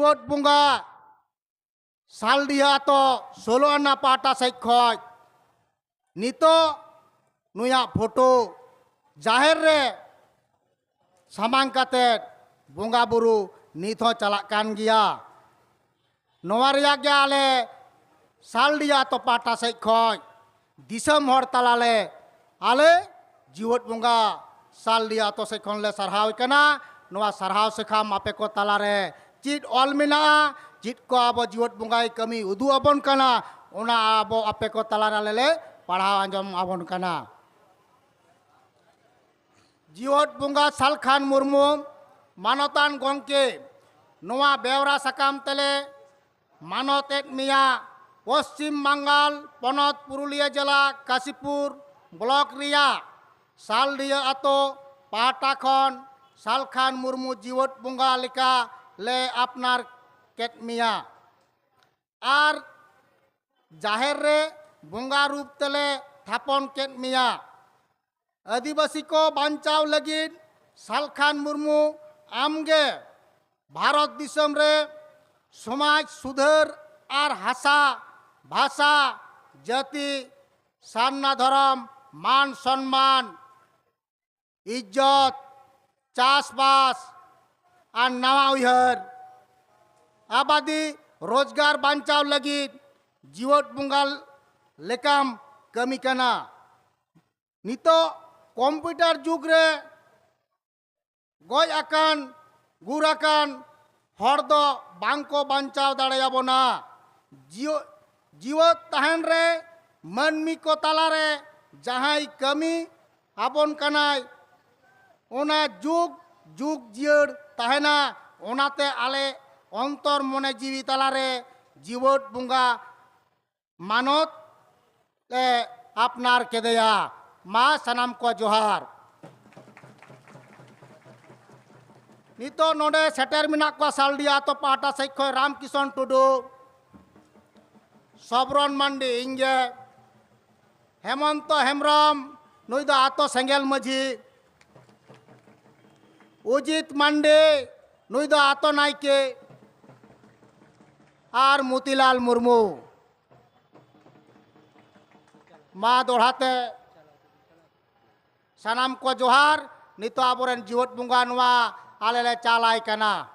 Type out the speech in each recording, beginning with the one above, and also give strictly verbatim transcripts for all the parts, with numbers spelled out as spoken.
ᱪᱷᱚᱴ ᱵᱚᱸᱜᱟ ᱥᱟᱞᱰᱤᱦᱟᱹ ᱟᱛᱳ ᱥᱳᱞᱳ ᱟᱱᱟ ᱯᱟᱦᱴᱟ ᱥᱮᱫ ᱠᱷᱚᱱ ᱱᱤᱛᱚᱜ ᱱᱩᱭᱟᱜ ᱯᱷᱳᱴᱳ ᱡᱟᱦᱮᱨ ᱨᱮ ᱥᱟᱢᱟᱝ ᱠᱟᱛᱮ ᱵᱚᱸᱜᱟ ᱵᱩᱨᱩ ᱱᱤᱛ ᱦᱚᱸ ᱪᱟᱞᱟᱜ ᱠᱟᱱ ᱜᱮᱭᱟ᱾ ᱱᱚᱣᱟ ᱨᱮᱭᱟᱜ ᱜᱮ ᱟᱞᱮ ᱥᱟᱞᱰᱤᱦᱟᱹ ᱟᱛᱳ ᱯᱟᱦᱴᱟ ᱥᱮᱫ ᱠᱷᱚᱱ ᱫᱤᱥᱚᱢ ᱦᱚᱲ ᱛᱟᱞᱟᱞᱮ ᱟᱞᱮ ᱡᱤᱣᱮᱫ ᱵᱚᱸᱜᱟ ᱥᱟᱞᱰᱤᱦᱟᱹ ᱟᱛᱳ ᱥᱮᱫ ᱠᱷᱚᱱ ᱞᱮ ᱥᱟᱨᱦᱟᱣ ᱠᱟᱱᱟ᱾ ᱱᱚᱣᱟ ᱥᱟᱨᱦᱟᱣ ᱥᱟᱠᱟᱢ ᱟᱯᱮ ᱠᱚ ᱛᱟᱞᱟᱨᱮ ᱪᱮᱫ ᱚᱞ ᱢᱮᱱᱟᱜᱼᱟ, ᱪᱮᱫ ᱠᱚ ᱟᱵᱚ ᱡᱤᱣᱮᱫ ᱵᱚᱸᱜᱟᱭ ᱠᱟᱹᱢᱤ ᱩᱫᱩᱜ ᱟᱵᱚᱱ ᱠᱟᱱᱟ, ᱚᱱᱟ ᱟᱵᱚ ᱟᱯᱮ ᱠᱚ ᱛᱟᱞᱟᱨᱮ ᱟᱞᱮ ᱞᱮ ᱯᱟᱲᱦᱟᱣ ᱟᱸᱡᱚᱢ ᱟᱵᱚᱱ ᱠᱟᱱᱟ᱾ ᱡᱤᱣᱮᱫ ᱵᱚᱸᱜᱟ ᱥᱟᱞᱠᱷᱟᱱ ᱢᱩᱨᱢᱩ, ᱢᱟᱱᱚᱛᱟᱱ ᱜᱚᱢᱠᱮ, ᱱᱚᱣᱟ ᱵᱮᱣᱨᱟ ᱥᱟᱠᱟᱢ ᱛᱮᱞᱮ ᱢᱟᱱᱚᱛ ᱮᱫ ᱢᱮᱭᱟ᱾ ᱯᱚᱥᱪᱤᱢ ᱵᱟᱝᱜᱟᱞ ᱯᱚᱱᱚᱛ ᱯᱩᱨᱩᱞᱤᱭᱟᱹ ᱡᱮᱞᱟ ᱠᱟᱥᱤᱯᱩᱨ ᱵᱞᱚᱠ ᱨᱮᱭᱟᱜ ᱥᱟᱞᱰᱤᱦᱟᱹ ᱟᱛᱳ ᱯᱟᱦᱴᱟ ᱠᱷᱚᱱ ᱥᱟᱞᱠᱷᱟᱱ ᱢᱩᱨᱢᱩ ᱡᱤᱣᱮᱫ ᱵᱚᱸᱜᱟ ᱞᱮᱠᱟ ᱞᱮ ᱟᱯᱱᱟᱨ ᱠᱮᱫ ᱢᱮᱭᱟ ᱟᱨ ᱡᱟᱦᱮᱨ ᱨᱮ ᱵᱚᱸᱜᱟ ᱨᱩᱯ ᱛᱮᱞᱮ ᱛᱷᱟᱯᱚᱱ ᱠᱮᱫ ᱢᱮᱭᱟ᱾ ᱟᱹᱫᱤᱵᱟᱹᱥᱤ ᱠᱚ ᱵᱟᱧᱪᱟᱣ ᱞᱟᱹᱜᱤᱫ ᱥᱟᱞᱠᱷᱟᱱ ᱢᱩᱨᱢᱩ ᱟᱢᱜᱮ ᱵᱷᱟᱨᱚᱛ ᱫᱤᱥᱚᱢ ᱨᱮ ᱥᱚᱢᱟᱡᱽ ᱥᱩᱫᱷᱟᱹᱨ ᱟᱨ ᱦᱟᱥᱟ, ᱵᱷᱟᱥᱟ, ᱡᱟᱹᱛᱤ, ᱥᱟᱨᱱᱟ ᱫᱷᱚᱨᱚᱢ, ᱢᱟᱱ ᱥᱚᱱᱢᱟᱱ, ᱤᱡᱽᱡᱚᱛ, ᱪᱟᱥᱵᱟᱥ ᱟᱨ ᱱᱟᱣᱟ ᱩᱭᱦᱟᱹᱨ ᱟᱵᱟᱫᱤ ᱨᱳᱡᱽᱜᱟᱨ ᱵᱟᱧᱪᱟᱣ ᱞᱟᱹᱜᱤᱫ ᱡᱤᱣᱮᱫ ᱵᱚᱸᱜᱟ ᱞᱮᱠᱟᱢ ᱠᱟᱹᱢᱤ ᱠᱟᱱᱟ᱾ ᱱᱤᱛᱚᱜ ᱠᱚᱢᱯᱤᱭᱩᱴᱟᱨ ᱡᱩᱜᱽ ᱨᱮ ᱜᱚᱡ ᱟᱠᱟᱱ, ᱜᱩᱨ ᱟᱠᱟᱱ ᱦᱚᱲ ᱫᱚ ᱵᱟᱝ ᱠᱚ ᱵᱟᱧᱪᱟᱣ ᱫᱟᱲᱮᱭᱟᱵᱚᱱᱟ᱾ ᱡᱤᱣᱮ-, ᱡᱤᱣᱮᱫ ᱛᱟᱦᱮᱱ ᱨᱮ ᱢᱟᱹᱱᱢᱤ ᱠᱚ ᱛᱟᱞᱟᱨᱮ ᱡᱟᱦᱟᱸᱭ ᱠᱟᱹᱢᱤ ᱟᱵᱚᱱ ᱠᱟᱱᱟᱭ, ᱚᱱᱟ ᱡᱩᱜᱽ ᱡᱩᱜᱽ ᱡᱤᱭᱟᱹᱲ ᱛᱟᱦᱮᱱᱟ᱾ ᱚᱱᱟᱛᱮ ᱟᱞᱮ ᱚᱱᱛᱚᱨ ᱢᱚᱱᱮ ᱡᱤᱣᱤ ᱛᱟᱞᱟᱨᱮ ᱡᱤᱣᱮᱫ ᱵᱚᱸᱜᱟ ᱢᱟᱱᱚᱛ ᱞᱮ ᱟᱯᱱᱟᱨ ᱠᱮᱫᱮᱭᱟ᱾ ᱢᱟ ᱥᱟᱱᱟᱢ ᱠᱚ ᱡᱚᱦᱟᱨ᱾ ᱱᱤᱛᱚᱜ ᱱᱚᱰᱮ ᱥᱮᱴᱮᱨ ᱢᱮᱱᱟᱜ ᱠᱚᱣᱟ ᱥᱟᱞᱰᱤᱦᱟᱹ ᱟᱛᱳ ᱯᱟᱦᱴᱟ ᱥᱮᱫ ᱠᱷᱚᱱ ᱨᱟᱢᱠᱤᱥᱚᱱ ᱴᱩᱰᱩ, ᱥᱚᱵᱨᱚᱱ ᱢᱟᱱᱰᱤ, ᱤᱧ ᱜᱮ, ᱦᱮᱢᱚᱱᱛᱚ ᱦᱮᱢᱵᱨᱚᱢ, ᱱᱩᱭ ᱫᱚ ᱟᱛᱳ ᱥᱮᱸᱜᱮᱞ ᱢᱟᱹᱡᱷᱤ, ᱚᱡᱤᱛ ᱢᱟᱱᱰᱤ, ᱱᱩᱭ ᱫᱚ ᱟᱛᱳ ᱱᱟᱭᱠᱮ, ᱟᱨ ᱢᱚᱛᱤᱞᱟᱞ ᱢᱩᱨᱢᱩ᱾ ᱢᱟ ᱫᱚᱦᱲᱟ ᱛᱮ ᱥᱟᱱᱟᱢ ᱠᱚ ᱡᱚᱦᱟᱨ᱾ ᱱᱤᱛᱚᱜ ᱟᱵᱚᱨᱮᱱ ᱡᱤᱣᱮᱫ ᱵᱚᱸᱜᱟ ᱱᱚᱣᱟ ᱟᱞᱮ ᱞᱮ ᱪᱟᱞᱟᱭ ᱠᱟᱱᱟ᱾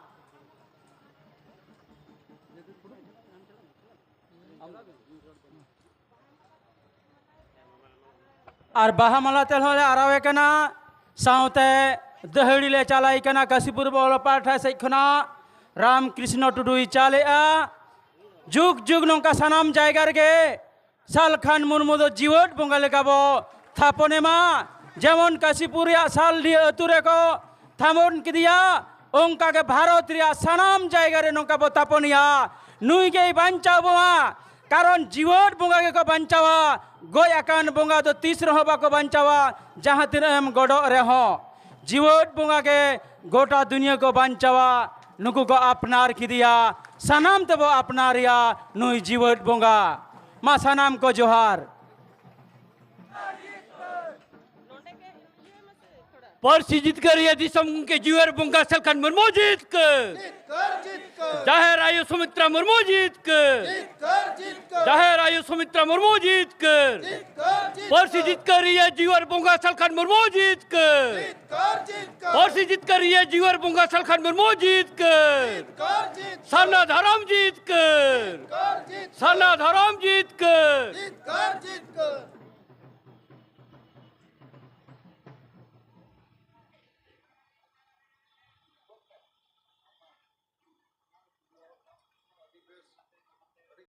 ᱟᱨ ᱵᱟᱦᱟ ᱢᱟᱞᱟ ᱛᱮᱦᱚᱸ ᱞᱮ ᱟᱨᱟᱣᱮ ᱠᱟᱱᱟ, ᱥᱟᱶᱛᱮ ᱫᱟᱹᱦᱲᱤ ᱞᱮ ᱪᱟᱞᱟᱭ ᱠᱟᱱᱟ᱾ ᱠᱟᱥᱤᱯᱩᱨ ᱵᱚᱞᱚ ᱯᱟᱦᱴᱟ ᱥᱮᱫ ᱠᱷᱚᱱᱟᱜ ᱨᱟᱢ ᱠᱨᱤᱥᱱᱚ ᱴᱩᱰᱩᱭ ᱪᱟᱞᱮᱜᱼᱟ᱾ ᱡᱩᱜᱽ ᱡᱩᱜᱽ ᱱᱚᱝᱠᱟ ᱥᱟᱱᱟᱢ ᱡᱟᱭᱜᱟ ᱨᱮᱜᱮ ᱥᱟᱞᱠᱷᱟᱱ ᱢᱩᱨᱢᱩ ᱫᱚ ᱡᱤᱣᱮᱫ ᱵᱚᱸᱜᱟ ᱞᱮᱠᱟ ᱵᱚ ᱛᱷᱟᱯᱚᱱᱮ ᱢᱟ᱾ ᱡᱮᱢᱚᱱ ᱠᱟᱥᱤᱯᱩᱨ ᱨᱮᱭᱟᱜ ᱥᱟᱞᱰᱤᱦᱟᱹ ᱟᱹᱛᱩ ᱨᱮᱠᱚ ᱛᱷᱟᱯᱚᱱ ᱠᱮᱫᱮᱭᱟ, ᱚᱱᱠᱟ ᱜᱮ ᱵᱷᱟᱨᱚᱛ ᱨᱮᱭᱟᱜ ᱥᱟᱱᱟᱢ ᱡᱟᱭᱜᱟ ᱨᱮ ᱱᱚᱝᱠᱟ ᱵᱚ ᱛᱷᱟᱯᱚᱱᱮᱭᱟ᱾ ᱱᱩᱭ ᱜᱮᱭ ᱵᱟᱧᱪᱟᱣ ᱵᱚᱱᱟ, ᱠᱟᱨᱚᱱ ᱡᱤᱣᱮᱫ ᱵᱚᱸᱜᱟ ᱜᱮᱠᱚ ᱵᱟᱧᱪᱟᱣᱟ᱾ ᱜᱚᱡ ᱟᱠᱟᱱ ᱵᱚᱸᱜᱟ ᱫᱚ ᱛᱤᱥ ᱨᱮᱦᱚᱸ ᱵᱟᱠᱚ ᱵᱟᱧᱪᱟᱣᱟ, ᱡᱟᱦᱟᱸ ᱛᱤᱱᱟᱹᱜ ᱮᱢ ᱜᱚᱰᱚᱜ ᱨᱮᱦᱚᱸ᱾ ᱡᱤᱣᱮᱫ ᱵᱚᱸᱜᱟ ᱜᱮ ᱜᱚᱴᱟ ᱫᱩᱱᱤᱭᱟᱹ ᱠᱚ ᱵᱟᱧᱪᱟᱣᱟ᱾ ᱱᱩᱠᱩ ᱠᱚ ᱟᱯᱱᱟᱨ ᱠᱮᱫᱮᱭᱟ, ᱥᱟᱱᱟᱢ ᱛᱮᱵᱚ ᱟᱯᱱᱟᱨᱮᱭᱟ ᱱᱩᱭ ᱡᱤᱣᱮᱫ ᱵᱚᱸᱜᱟ᱾ ᱢᱟ ᱥᱟᱱᱟᱢ ᱠᱚ ᱡᱚᱦᱟᱨ᱾ ᱯᱟᱹᱨᱥᱤ ᱡᱤᱛᱠᱟᱹᱨᱤᱭᱟᱹ ᱫᱤᱥᱚᱢ ᱜᱚᱢᱠᱮ ᱡᱤᱣᱮᱫ ᱵᱚᱸᱜᱟ ᱥᱟᱞᱠᱷᱟᱱ ᱢᱩᱨᱢᱩ ᱡᱤᱛᱠᱟᱹᱨ᱾ ᱡᱤᱛᱠᱟᱹᱨ, ᱡᱤᱛᱠᱟᱹᱨ᱾ ᱡᱟᱦᱮᱨ ᱟᱭᱳ ᱥᱩᱢᱤᱛᱨᱟ ᱢᱩᱨᱢᱩ ᱡᱤᱛᱠᱟᱹᱨ᱾ ᱡᱤᱛᱠᱟᱹᱨ, ᱡᱤᱛᱠᱟᱹᱨ᱾ ᱡᱟᱦᱮᱨ ᱟᱭᱳ ᱥᱩᱢᱤᱛᱨᱟ ᱢᱩᱨᱢᱩ ᱡᱤᱛᱠᱟᱹᱨ᱾ ᱡᱤᱛᱠᱟᱹᱨ, ᱡᱤᱛᱠᱟᱹᱨ᱾ ᱯᱟᱹᱨᱥᱤ ᱡᱤᱛᱠᱟᱹᱨᱤᱭᱟᱹ ᱡᱤᱣᱮᱫ ᱵᱚᱸᱜᱟ ᱥᱟᱞᱠᱷᱟᱱ ᱢᱩᱨᱢᱩ ᱡᱤᱛᱠᱟᱹᱨ᱾ ᱡᱤᱛᱠᱟᱹᱨ, ᱡᱤᱛᱠᱟᱹᱨ᱾ ᱯᱟᱹᱨᱥᱤ ᱡᱤᱛᱠᱟᱹᱨᱤᱭᱟᱹ ᱡᱤᱣᱮᱫ ᱵᱚᱸᱜᱟ ᱥᱟᱞᱠᱷᱟᱱ ᱢᱩᱨᱢᱩ ᱡᱤᱛᱠᱟᱹᱨ᱾ ᱡᱤᱛᱠᱟᱹᱨ, ᱡᱤᱛᱠᱟᱹᱨ᱾ ᱥᱟᱨᱱᱟ ᱫᱷᱚᱨᱚᱢ